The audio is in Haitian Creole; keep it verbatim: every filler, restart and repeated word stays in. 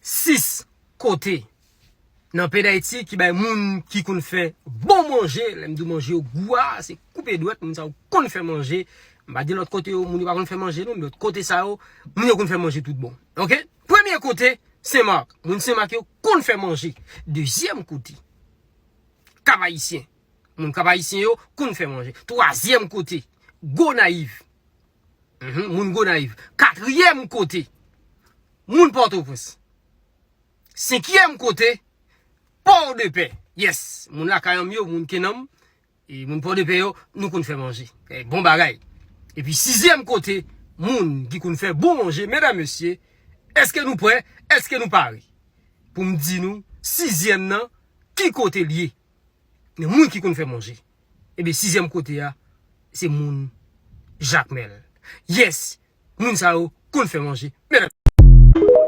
sis kote nan peyi Dayiti ki bay moun ki konn fè bon manje, lè m di w manje yo gou a, se koupe dwèt, moun sa yo konn fè manje. M pa di lòt kote yo, moun yo pa konn fè manje non, men lòt kote sa yo, moun yo konn fè manje tout bon. Oke? Premye kote, Senmak. Moun Senmak yo konn fè manje. Dezyèm kote, Kap Ayisyen. Moun Kap Ayisyen yo konn fè manje. Twazyèm kote, Gonayiv. Mhm, moun Gonayiv. Katriyèm kote, moun Pòtoprens. Senkyèm kote, Pòdepè. Yes, moun lakay an m yo, moun Kenanm, e moun Pòdepè yo, nou konn fè manje. E bon bagay. Epi sizyèm kote, moun ki konn fè bon manje, medam, mesye, èske nou prè? Èske nou pare? Pou m di nou, sizyèm nan, ki kote l ye? Men moun ki konn fè manje. Ebyen, sizyèm kote a, se moun Jakmèl. Yes, moun sa yo konn fè manje. Medam,